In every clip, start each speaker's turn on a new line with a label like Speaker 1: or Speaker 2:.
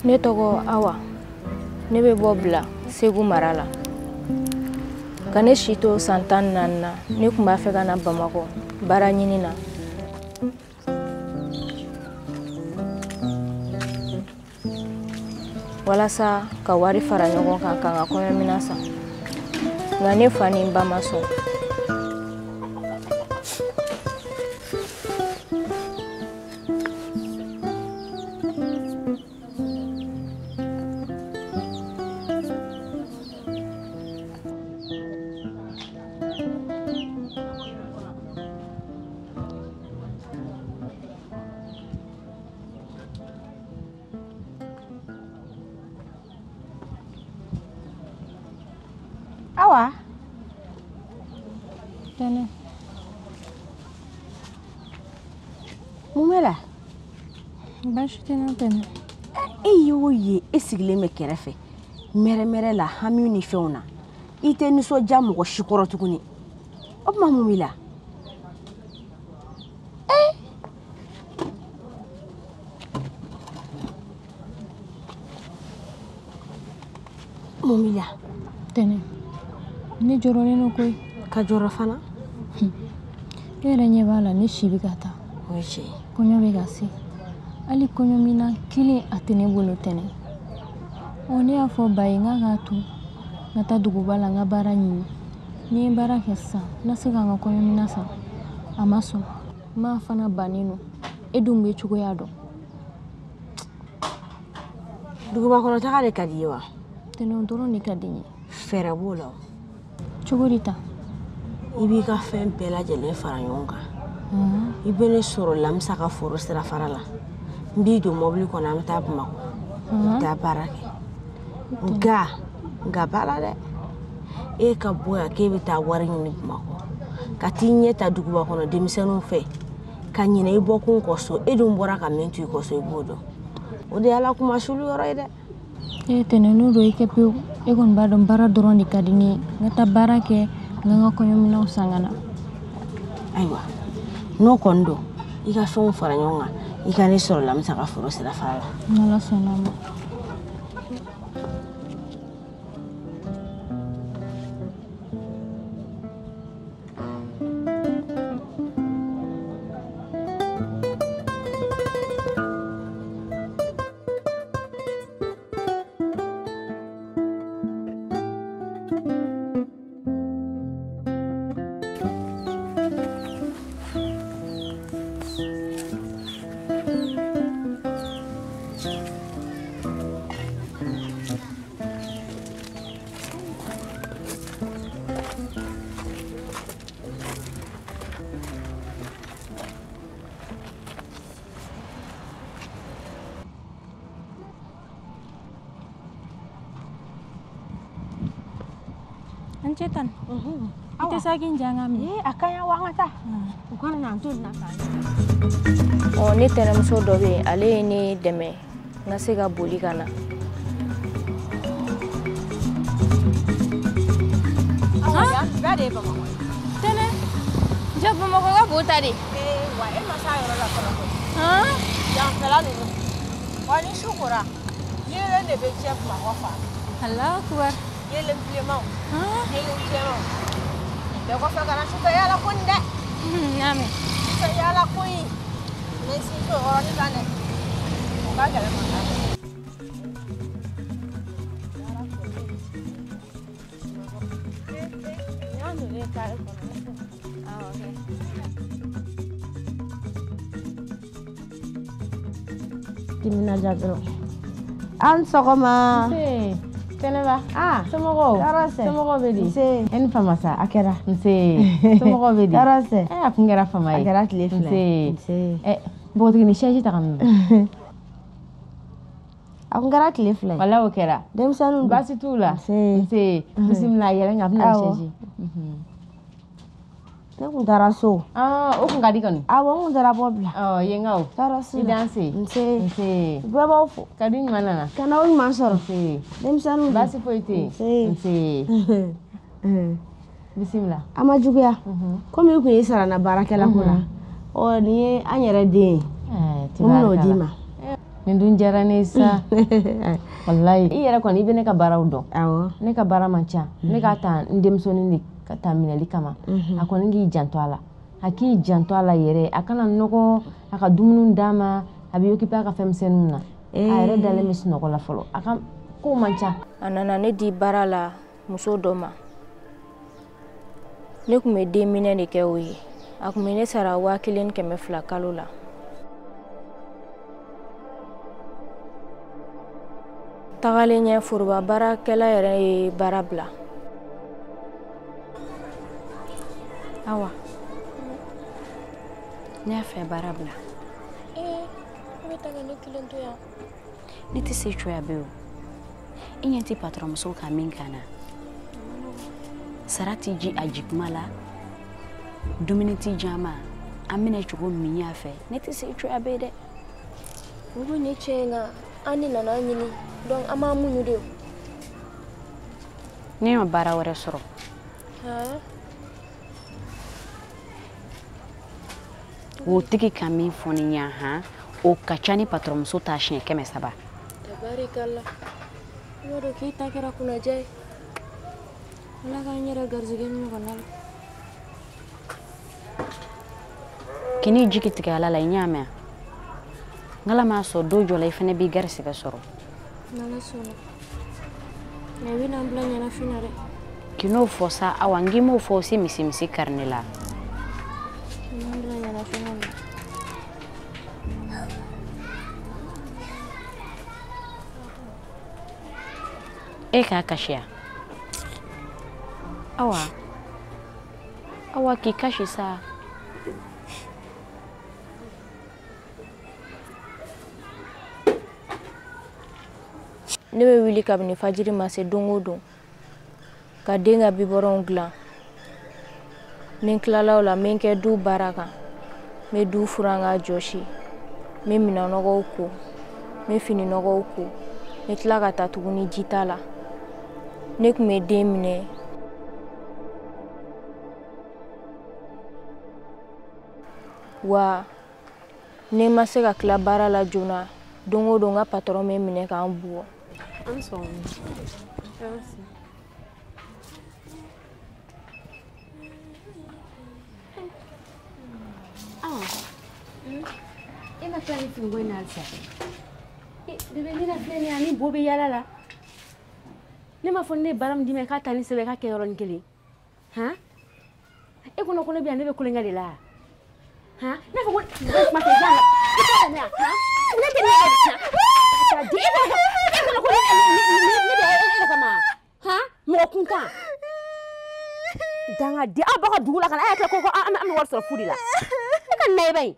Speaker 1: Ne tɔgɔ Awa. Ne bɛ bɔ Bila, Segu mara la. Ka ne si to san 14 na, ne tun b'a fɛ ka na Bamakɔ baara ɲini na. Walasa ka wari fara ɲɔgɔn kan ka n ka kɔɲɔminɛn san. Nka ne fa ni n ba ma sɔn.
Speaker 2: Awa.
Speaker 1: Tɛnɛ.
Speaker 2: Mun b'e la?
Speaker 1: Baasi tɛ n na Tɛnɛ.
Speaker 2: E y'o ye e sigilen bɛ kɛrɛfɛ mɛrɛmɛrɛ la hami ni fɛnw na. I tɛ nisɔndiya mɔgɔ si kɔrɔ tuguni. O tuma mun b'i la? Mun b'i la?
Speaker 1: Tɛnɛ. Ne jɔrɔlen don koyi.
Speaker 2: Ka jɔrɔ fana?
Speaker 1: E yɛrɛ ɲɛ b'a la ne si bɛ ka taa.
Speaker 2: O ye tiɲɛ ye.
Speaker 1: Kɔɲɔ bɛ ka se. Hali kɔɲɔminan kelen a tɛ ne bolo Tɛnɛ. Ɔ ne y'a fɔ ba ye n k'a k'a to n ka taa duguba la n ka baara ɲini. Ni n ye baara kɛ sisan n na se ka n ka kɔɲɔminan san. A ma sɔn. N m'a fana bannen don. E dun bɛ cogoya dɔn.
Speaker 2: Duguba kɔnɔ taga de ka di i ye wa?
Speaker 1: Tɛnɛ o dɔrɔn de ka di n ye.
Speaker 2: Fɛɛrɛ b'o la o.
Speaker 1: Cogo di tan?
Speaker 2: I b'i ka fɛn bɛɛ lajɛlen fara ɲɔgɔn kan. I bɛ ne sɔrɔ Lamisa ka foro sirafara la. N b'i don mɔbili kɔnɔ an bɛ taa Bamakɔ. N bɛ taa baara kɛ. Nka b'a la dɛ. E ka bɔ yan k'e bɛ taa wari ɲini Bamakɔ. Ka t'i ɲɛ ta duguba kɔnɔ denmisɛnninw fɛ. Ka ɲinɛ i bɔkun kɔ so. E dun bɔra ka min to i kɔ so i b'o dɔn. O de y'ala kunmasuli yɔrɔ ye dɛ.
Speaker 1: E Tɛnɛ n'o don i kɛ pewu. E kɔni b'a dɔn baara dɔrɔn de ka di ne ye. N ka taa baara kɛ, n ka n ka kɔɲɔminɛnw san ka na.
Speaker 2: Ayiwa, n'o kɔni don, i ka fɛnw fara ɲɔgɔn kan, i ka ne sɔrɔ Lamisa ka foro sirafara la.
Speaker 1: N'Ala sɔnna a ma. An cɛ tan. I tɛ saki in janga minɛ.
Speaker 2: Ee, a ka ɲi wa an ka taa. U kana na an to nin na k'an.
Speaker 1: Ɔ ne tɛnɛmuso dɔ bɛ yen, ale ye ne dɛmɛ n ka se ka boli ka na.
Speaker 2: Awa, yan bɛɛ de ye Bamakɔ ye.
Speaker 1: Tɛnɛ, ja Bamakɔ ka bon ta de.
Speaker 2: Ee, wa e ma s'a yɔrɔ la fɔlɔ koyi. Yanfɛla ninnu. Wa ni su kora, yeelen de bɛ jɛ Bamakɔ fan.
Speaker 1: Alahu akubar.
Speaker 2: Yeelen bilenmanw. Yeelen jɛmanw. Bɛɛ kɔfɛ kana sufɛ yaala ko nin dɛ.
Speaker 1: N y'a mɛn.
Speaker 2: Sufɛ yaala ko in, n bɛ sinsin o yɔrɔnin kan dɛ. O ka gɛlɛn ma. Timinadiya dɔrɔn. An sɔgɔma.
Speaker 3: Nse. Tɛnɛba.
Speaker 2: Ah.
Speaker 3: Somɔgɔw?
Speaker 2: Tɔɔrɔ tɛ.
Speaker 3: Somɔgɔw bɛ di?
Speaker 2: Nse. E ni fama sa, a kɛra.
Speaker 3: Nse. Somɔgɔw bɛ di?
Speaker 2: Tɔɔrɔ tɛ.
Speaker 3: A kun kɛra fama ye.
Speaker 2: A kɛra tile fila ye.
Speaker 3: Nse.
Speaker 2: Nse.
Speaker 3: Npogotigini chaise ta ka na.
Speaker 2: A kun kɛra tile fila ye.
Speaker 3: Walahi o kɛra.
Speaker 2: Denmisɛnninw dun?
Speaker 3: Baasi t'u la.
Speaker 2: Nse.
Speaker 3: Nse. Bisimila, yɛlɛ n kan, a bɛ na ni chaise.
Speaker 2: Ne kun taara so.
Speaker 3: O kun ka di kɔni.
Speaker 2: Awɔ, n kun taara bɔ bila.
Speaker 3: Ɔ, yen ka o.
Speaker 2: Tɔɔrɔ si
Speaker 3: I
Speaker 2: la.
Speaker 3: danse.
Speaker 2: Nse.
Speaker 3: Nse.
Speaker 2: Bɛɛ b'aw fo.
Speaker 3: Ka di ɲuman nana.
Speaker 2: Ka n'aw ɲuman sɔrɔ.
Speaker 3: Nse.
Speaker 2: Denmisɛnninw dun?
Speaker 3: Baasi foyi tɛ yen.
Speaker 2: Nse.
Speaker 3: Nse. Bisimila.
Speaker 2: A ma juguya. Komi i kun y'i sara n na baarakɛla ko la. Ɔ, nin ye an yɛrɛ den ye. N bɛn'o d'i ma.
Speaker 3: Nin dun diyara ne ye sa. Walayi i yɛrɛ kɔni i bɛ ne ka baaraw dɔn.
Speaker 2: Awɔ.
Speaker 3: Ne ka baara man ca. Ne k'a ta n denmusonin de ka taa minɛli kama. A kɔni k'i janto a la. A k'i janto a la yɛrɛ. A kana nɔgɔ, a ka dumuni d'a ma, a b'i occuper a ka fɛnmisɛnninw na. A yɛrɛ dalen bɛ sunɔgɔ la fɔlɔ. A ka kow man ca.
Speaker 1: A nana ne di baara la muso dɔ ma. Ne tun bɛ den minɛ de kɛ o ye. A tun bɛ ne sara 1200 kalo la. Tagalen ɲɛ foroba baarakɛla yɛrɛ ye baara bila.
Speaker 4: Awa, ne y'a fɛ baara bila.
Speaker 1: Ee, i bɛ taa ka ne kelen to yan.
Speaker 4: Ne tɛ se cogoya bɛɛ o. I ɲɛ tɛ patɔrɔnmuso ka min kan na. Sara tɛ ji a jikuma la, dumuni tɛ di an ma, an minɛ cogo min y'a fɛ, ne tɛ se cogoya bɛɛ dɛ.
Speaker 1: Olu ni cɛ in na, an de nana ɲini, donc an b'an muɲu de.
Speaker 4: Ne ma baara wɛrɛ sɔrɔ. O tigi ka min fɔ ne ɲɛ han, o ka ca ni patɔrɔnmuso ta siɲɛ 300.
Speaker 1: Tabarikala. I b'a dɔn k'i ta kɛra kunnaja ye. Ala k'an yɛrɛ garijɛgɛ nin ɲɔgɔnna la.
Speaker 4: K'i jigi tigɛ Ala la i ɲ'a mɛn. N'Ala m'a sɔn don jɔ la i fana b'i garisɛgɛ sɔrɔ.
Speaker 1: N'Ala sɔnna. Nka i bɛna n bila ɲɛnafin na dɛ.
Speaker 4: K'i n'o fɔ sa Awa, n k'i m'o fɔ o se misi kari ne la.
Speaker 1: I bɛna n bila ɲɛnafin na.
Speaker 4: E k'a kasiya. Awa, Awa k'i kasi sa.
Speaker 1: Ne bɛ wuli kabini fajiri ma se don o don ka den ka bibɔrɔnw dilan. Ni n tilala o la, n bɛ n kɛ du baara kan. N bɛ du furan k'a jɔsi. N bɛ minɛnnɔgɔw ko, n bɛ fininɔgɔw ko. N bɛ tila ka taa tuguni jita la. Ne tun bɛ den minɛ. Wa ne ma se ka tila baara la joona, don o don n ka patɔrɔn bɛ minɛ k'an bugɔ.
Speaker 3: Awa, e ma tila ni finiko in na halisa? Bébé, ne na filɛ nin ye ani bo bɛ yaala la. Ne m'a fɔ ne ye baara min d'i ma i k'a ta ni sɛbɛ i k'a kɛ yɔrɔnin kelen. Han? E kɔnɔ ko ne bɛ yan ne bɛ kulonkɛ de la. Han? Ne fɔ ko kuma tɛ ja la. I t'a lamɛn han? Ne tɛ ne yɛrɛ han? E kɔnɔ ko ne bɛ e de kama han? Mɔgɔ kuntan. Dangaden aw b'aw ka dugu la ka na a y'a kɛ ko an bɛ wari sɔrɔ fu de la. E ka na i ba in.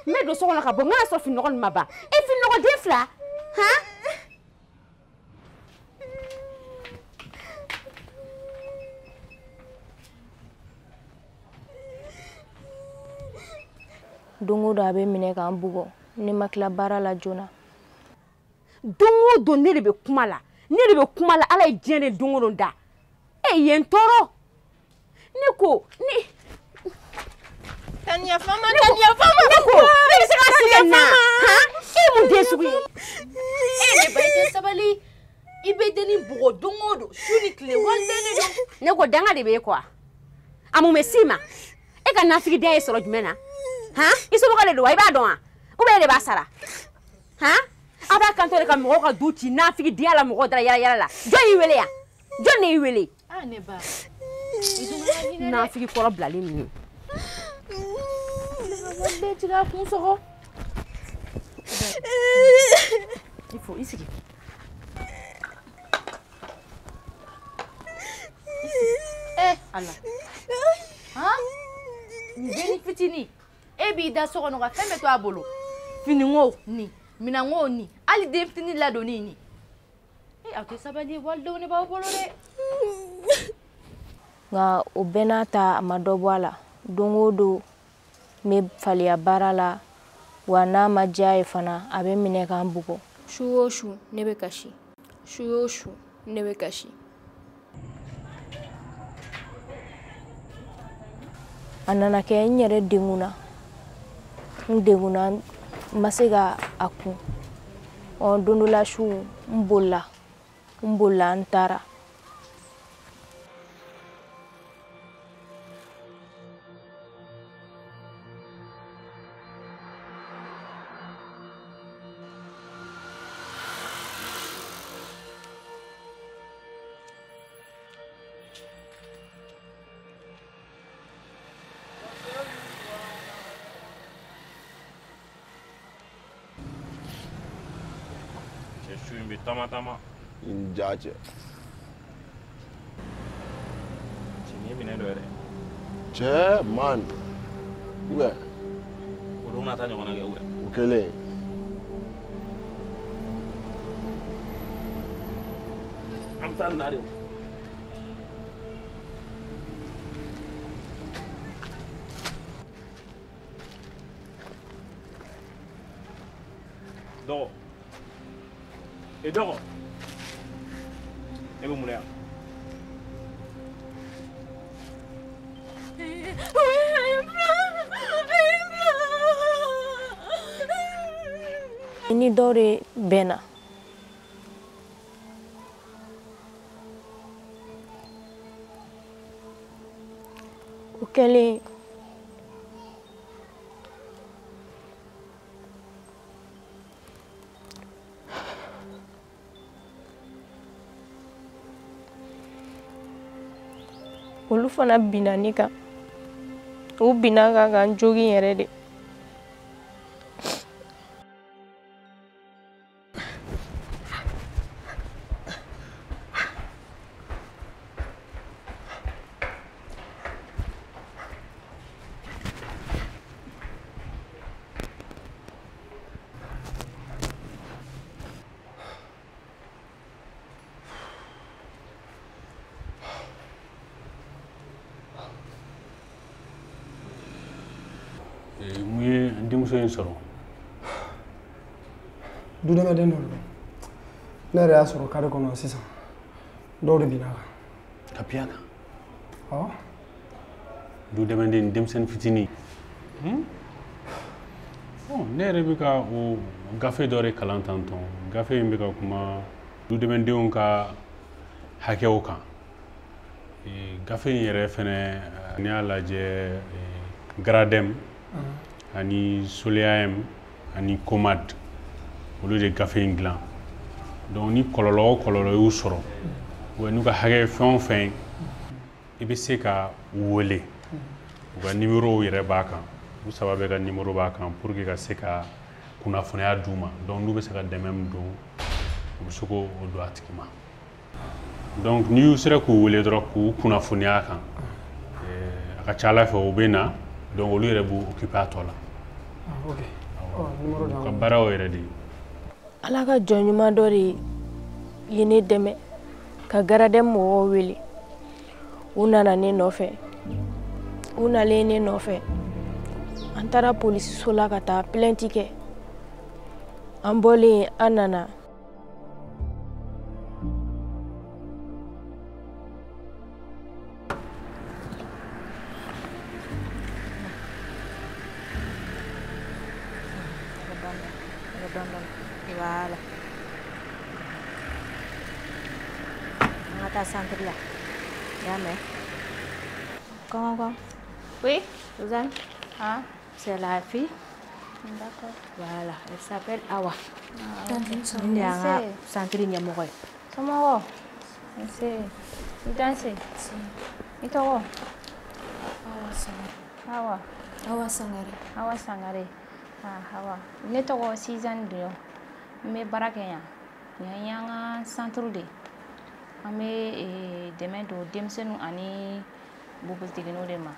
Speaker 3: N bɛ don so kɔnɔ ka bɔ n kana sɔrɔ fininɔgɔ nin ma ban. E fininɔgɔ den fila han?
Speaker 1: Don o don a bɛ minɛ k'an bugɔ. Ne ma tila baara la joona.
Speaker 3: Don o don ne de bɛ kuma la. Ne de bɛ kuma la. Ala ye diɲɛ de don o don da. E ye n tɔɔrɔ. Ne ko ne.
Speaker 1: Tani yafa n ma, Tani yafa n ma.
Speaker 3: Ne ko ne bɛ se ka sigi nin na. Han? E ye mun den sugu ye?
Speaker 2: E ne ba i tɛ sabali. I bɛ dennin bugɔ don o don su ni tile waliden de don.
Speaker 3: Ne ko danga de bɛ e kɔ wa? A mun bɛ s'i ma? E ka nafigidenya ye sɔrɔ jumɛn na? Han? I somɔgɔ de don wa? I b'a dɔn wa? Ou bien e de b'a sara? Han? A b'a kanto de ka mɔgɔw ka du ci nafigidenya la mɔgɔw dara yala yala la. Jɔn y'i wele yan? Jɔn de y'i wele?
Speaker 2: Ah ne ba.
Speaker 3: Nafigi kɔrɔ bilalen ninnu.
Speaker 2: Waliden tigɛ a kun sɔgɔ. Il faut i sigi. Eh Ala. Han? Nin dennin fitinin. E b'i da so kɔnɔ ka fɛn bɛɛ to a bolo. Finiŋo nin, minɛnŋo nin, hali den fitinin ladonni nin. E aw tɛ sabali walidenw de b'aw bolo dɛ.
Speaker 1: Nka o bɛɛ n'a ta a ma dɔ bɔ a la. Don o don n bɛ faliya baara la, wa n'a ma diya ye fana a bɛ minɛ k'an bugɔ. Su o su ne bɛ kasi. Su o su ne bɛ kasi. A nana kɛ n yɛrɛ degunna. N degunna N ma se ka a kun. Ɔ don dɔ la su n bolila n taara.
Speaker 5: Tama tama.
Speaker 6: In ja cɛ.
Speaker 5: Cɛ nin ye minɛn dɔ ye dɛ.
Speaker 6: Cɛ man. Ou
Speaker 5: O don na taa ɲɔgɔnna kɛ ou
Speaker 6: O kɛlen.
Speaker 5: An bɛ taa nin na de. Dɔgɔ. E dɔgɔ. E bɛ mun na yan?
Speaker 1: Ni dɔw de bɛnna. O kɛlen olu fana binna ne kan. U binna n kan ka n jogin yɛrɛ de.
Speaker 7: Mun ye denmuso in sɔrɔ?
Speaker 8: Dudɛmɛden dɔ de don. Ne yɛrɛ y'a sɔrɔ kare kɔnɔ sisan. Dɔw de binna a kan.
Speaker 7: Ka bin a kan?
Speaker 8: Awɔ.
Speaker 7: Dudɛmɛden denmisɛnnin fitinin. Bon, ne yɛrɛ bɛ ka o gafe dɔ de kalan tantɔn. Gafe in bɛ ka kuma dudɛmɛdenw ka hakɛw kan. Gafe in yɛrɛ fɛnɛ n'i y'a lajɛ Gradem ani Soleam ani Comad olu de gafe in dilan. Donc ni kɔlɔlɔ o kɔlɔlɔ y'u sɔrɔ ou n'u ka hakɛ ye fɛn o fɛn ye, i bɛ se ka u wele. U ka numéro yɛrɛ b'a kan. U saba bɛɛ ka numéro b'a kan pour que ka se ka kunnafoniya d'u ma. Donc n'u bɛ se ka dɛmɛ min don, u bɛ se k'o don a tigi ma. Donc n'i y'u sera k'u wele dɔrɔn k'u kunnafoniya a kan, a ka ca Ala fɛ u bɛ na. Donc olu yɛrɛ b'u occuper a tɔ la.
Speaker 8: Ah, ok. Numéro d'an.
Speaker 7: U ka baara y'o yɛrɛ de ye.
Speaker 1: Ala ka jɔn ɲuman dɔ de ye ne dɛmɛ ka Gradem mɔgɔw wele. U nana ne nɔfɛ. U nalen ne nɔfɛ. An taara polisiso la ka taa plainte kɛ. An bɔlen an nana.
Speaker 9: Voilà. On va centre là. Comment?
Speaker 1: Oui.
Speaker 9: Suzanne.
Speaker 1: Ah.
Speaker 9: C'est la fille.
Speaker 1: D'accord.
Speaker 9: Voilà, elle s'appelle Awa.
Speaker 1: Ah, ok.
Speaker 9: Centre ɲɛmɔgɔ ye.
Speaker 1: Somɔgɔw? Nse. I danse. I tɔgɔ?
Speaker 10: Awa Sangare.
Speaker 1: Awa.
Speaker 10: Awa Sangare.
Speaker 1: Awa Sangare. Ah, Awa. Ne tɔgɔ Suzanne Dion. N bɛ baara kɛ yan. Yan y'an ka centre de ye. An bɛ dɛmɛ don denmisɛnninw ani npogotigininw de ma.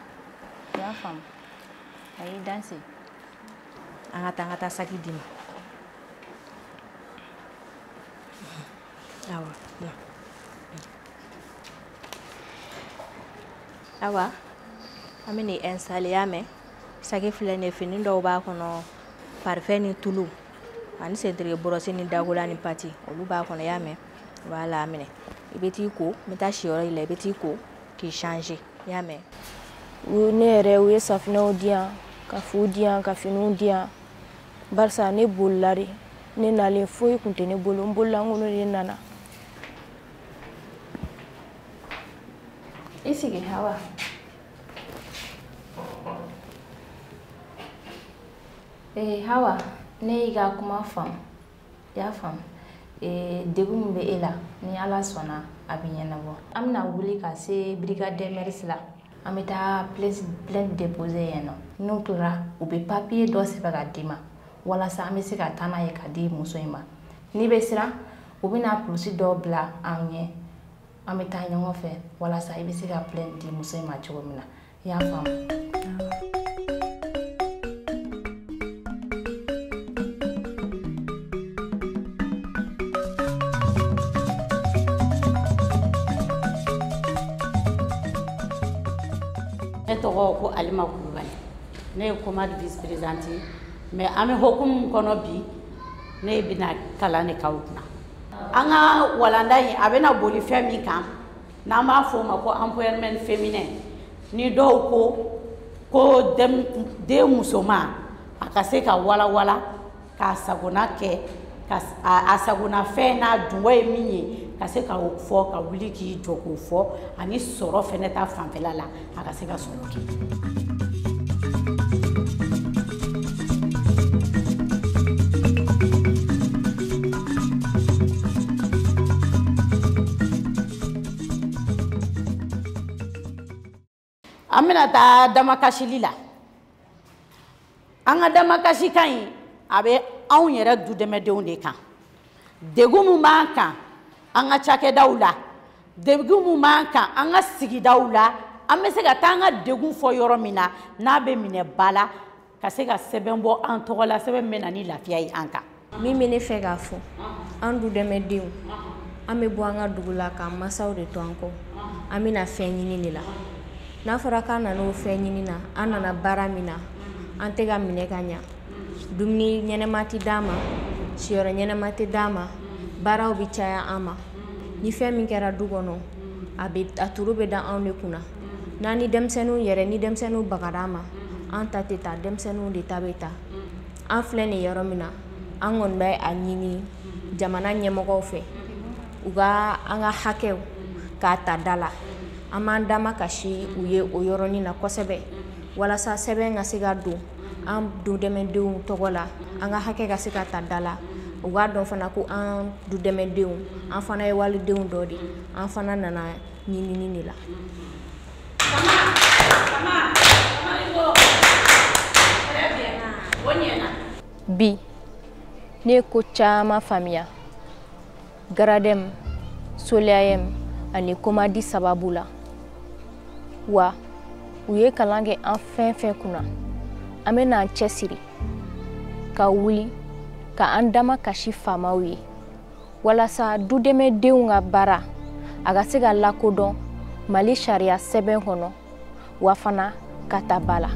Speaker 1: I y'a faamu? A y'i danse.
Speaker 9: An ka taa saki d'i ma. Awa, na. Awa, an bɛ n'i installer y'a mɛn? Saki filɛ nin ye, fini dɔw b'a kɔnɔ, parfum ni tulu ani sentiri brosse ni dagola ni pati olu b'a kɔnɔ y'a mɛn? Voilà, a minɛ. I bɛ t'i ko, n bɛ taa siyɔrɔ yir'i la, i bɛ t'i ko k'i changer y'a mɛn?
Speaker 1: Ne yɛrɛ u ye safinɛw di yan, ka fu di yan, ka finiw di yan. Barisa ne bolila de, ne nalen foyi kun tɛ ne bolo, n bololankolon de nana.
Speaker 9: I sigi Hawa. Hawa, ne y'i ka kuma faamu, i y'a faamu. Degun min bɛ e la, ni Ala sɔnna a bɛ ɲɛnabɔ. An bɛna wuli ka se brigade des mœurs la. An bɛ taa plainte déposer yen nɔ. N'u tora, u bɛ papier dɔ sɛbɛn ka d'i ma walasa an bɛ se ka taa n'a ye ka di muso in ma. N'i bɛ siran, u bɛna polisi dɔw bila an ɲɛ. An bɛ taa ɲɔgɔn fɛ walasa i bɛ se ka plainte di muso in ma cogo min na. I y'a faamu?
Speaker 11: Ne tɔgɔ ko Alima Kulubali, ne ye COMAD vice présidente ye, mais an bɛ hokumu min kɔnɔ bi, ne bɛna kalan de k'aw kunna. An ka walanda in a bɛna boli fɛn min kan, n'an b'a fɔ o ma ko empowerment féminin, ni dɔw ko den musoman a ka se ka walawala k'a sagona kɛ, ka a sagona fɛn n'a dungɔ ye min ye, ka se ka o fɔ, ka wuli k'i jɔ k'o fɔ, ani sɔrɔ fɛnɛ ta fanfɛla la, a ka se ka sɔrɔ kɛ. An bɛna taa damakasili la. An ka damakasi kan in, a bɛ anw yɛrɛ dudɛmɛdenw de kan. Degun min b'an kan an ka cakɛdaw la, degun min b'an kan an ka sigidaw la, an bɛ se ka taa an ka degun fɔ yɔrɔ min na, n'a bɛ minɛ ba la, ka se ka sɛbɛn bɔ an tɔgɔ la, sɛbɛn min bɛ na ni lafiya ye an kan.
Speaker 10: Min bɛ ne fɛ k'a fɔ, an dudɛmɛdenw, an bɛ bɔ an ka dugu la k'an masaw de to an kɔ, an bɛna fɛn ɲini de la. N'a fɔra k'an nana o fɛn ɲini na, an nana baara min na, an tɛ ka minɛ ka ɲa. Dumuni ɲɛnɛma tɛ d'an ma, siyɔrɔ ɲɛnɛma tɛ d'an ma, baaraw bɛ caya an ma. Ni fɛn min kɛra du kɔnɔ, a turu bɛ da anw de kunna. N'an ni denmisɛnninw yɛrɛ, ni denmisɛnninw bagara an ma, an ta tɛ ta, denmisɛnninw de ta bɛ ta. An filɛ nin yɔrɔ min na, an kɔni bɛ a ɲini jamana ɲɛmɔgɔw fɛ, u ka an ka hakɛw k'a ta da la. An b'an damakasi u ye o yɔrɔnin na kosɛbɛ, walasa sɛbɛn ka se ka don an dudɛmɛdenw tɔgɔ la, an ka hakɛ ka se ka ta da la. U k'a dɔn fana ko an dudɛmɛdenw, an fana ye walidenw dɔ de, an fana nana ɲinini de la.
Speaker 1: Bi ne ye ko caman faamuya GRADEM, SOLEAEM ani COMADI sababu la. Wa u ye kalan kɛ an fɛn fɛn kunna, an bɛna an cɛsiri ka wuli ka an damakasi faamaw ye walasa dudɛmɛdenw ka baara a ka se ka lakodɔn Mali sariya sɛbɛn kɔnɔ, wa fana ka ta ba la.